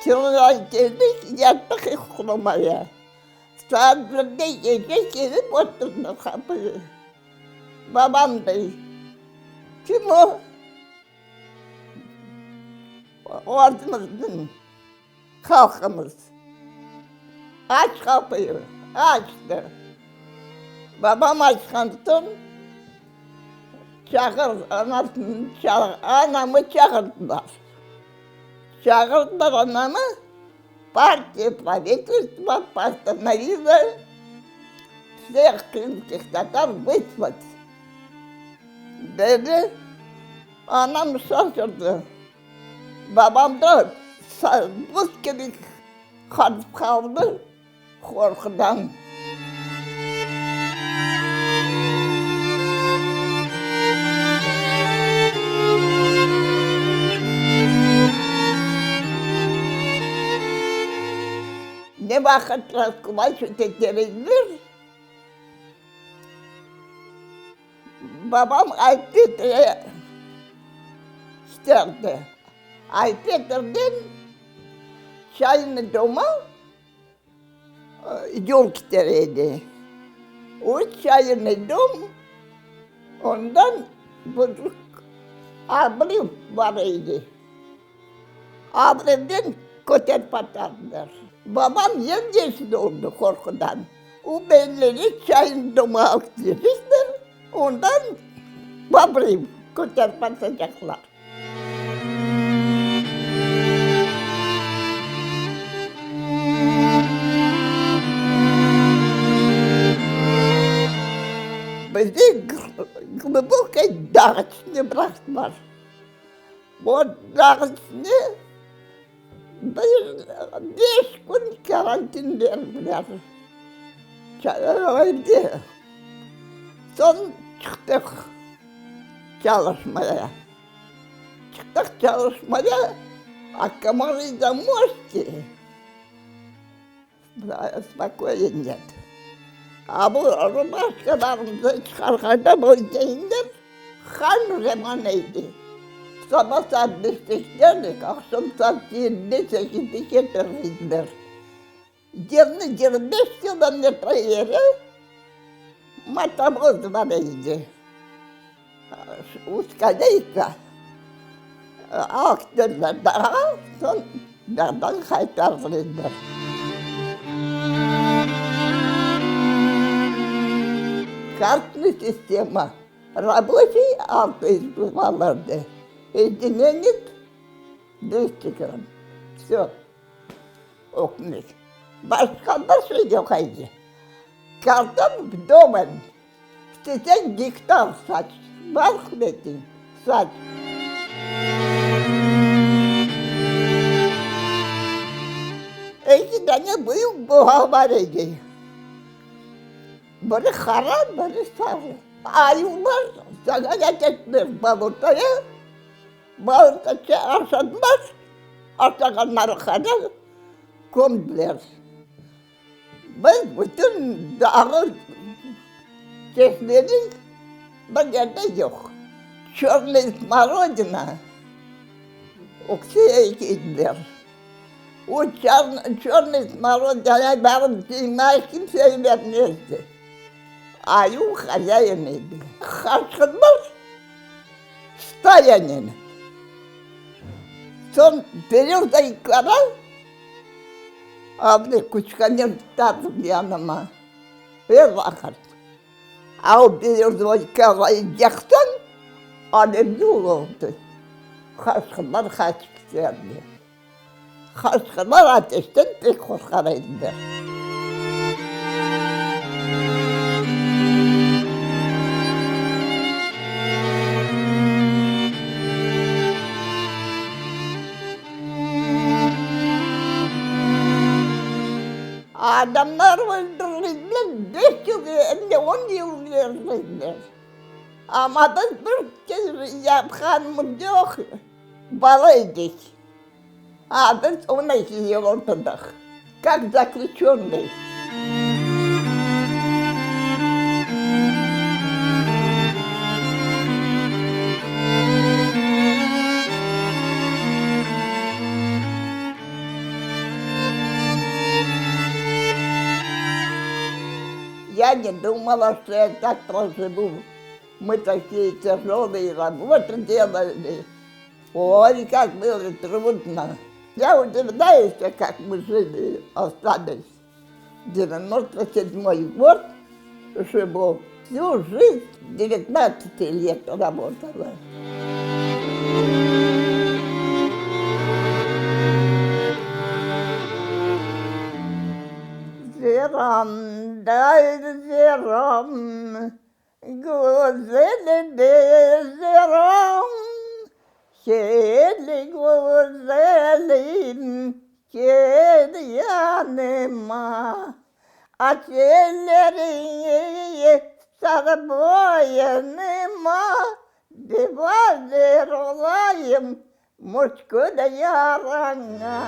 Soñra keldik, yattıq yuqlamaya. Saat birde gece kelip oturdı qapıya. Babam dey, Kim o? Ordumıznıñ halqımız. Aç qapıyı, açtı. Babam açqan soñ, çağır, anasını çağır, anamı çağırdılar. Çağırdılar anamı, partiya, pravitelstvo postanovila vseh krımskih tatar vıslat, dedi. Anam şaşırdı. Babam da buz kibi qatıp qaldı qorqudan. Ne vaqıt raskulaçivat eter ediler? Babam Ay-Petre isterdi. Ay-Petrden Çaynıy doma yol kiter edi. O Çaynıy dom, ondan bir obrıv bar edi. Obrıvden köterip atardılar. Babam yem-yeşil oldı qorqudan. O beyleri Çaynıy domğa alıp ketecekler, ondan obrıv köterip atacaqlar. Bizi Glıbokoye dağ içine bıraqtılar. O dağ içine bir beş kün karantin berdiler. Evde. Soñ çıqtıq çalışmaya. Çıqtıq çalışmaya, a komary da moşki, spokoya net. A bu rubaşkalarımızı çıqarğanda bu deyler, han zaman edi. Saba saat beşte giderdik, aqşam saat yedide, sekizde ketir ediler. 20-25 kilometr yeri motovoz bar edi. Uzkoleyka alıp kettiler dağa, soñ dağdan qaytardılar. Kartnıy sistema, raboçiy 600 alırdı, ijdivenets 200 gramm, vsö. Ökmek. Başqa bir şey yoq edi. Kartof domen, isteseñ gektar saç, bar hızmetiñ, saç. Eki dane büyük buğa bar edi. Biri qara, biri sarı. Ayuvlar saña kettiler Balotaya. Baltaça aşadılar, aşağanları qadar kömdiler. Biz bütün dağı kesmedik, bir yerde yoq. Çörnıy smorodina öksüye ediler. O çörnıy smorodinaya barıp cıymağa kimse bermezdi. Ayuv hazayin edi. Qaçqınlar Stayanen. Soñ Berezovkağa avdı küçkanen tutardım yanıma er vaqıt. A o Berezovkağa yaqsañ, alevli olurdı. Qaçqınlar qaçıp keterdi. Qaçqınlar ateşten pek qorqar ediler. Adamlar öldürildiler, beş yıl, em de on yıl berildiler. Amma biz bir kez yapqanımız yoq. Bala edik. A biz 12 yıl oturdıq, kak zaklüçönnıy. Я не думала, что я так проживу. Мы такие тяжелые работы делали. Ой, как было трудно. Я удивляюсь, как мы жили, остались. 97 год живу. Всю жизнь 19 лет работала. Ziran ziran, güzel bir ziran, Gel güzelim, gel yanıma, Aç ellerini, sar boynuma, Divaner olayım müşkül yaraña.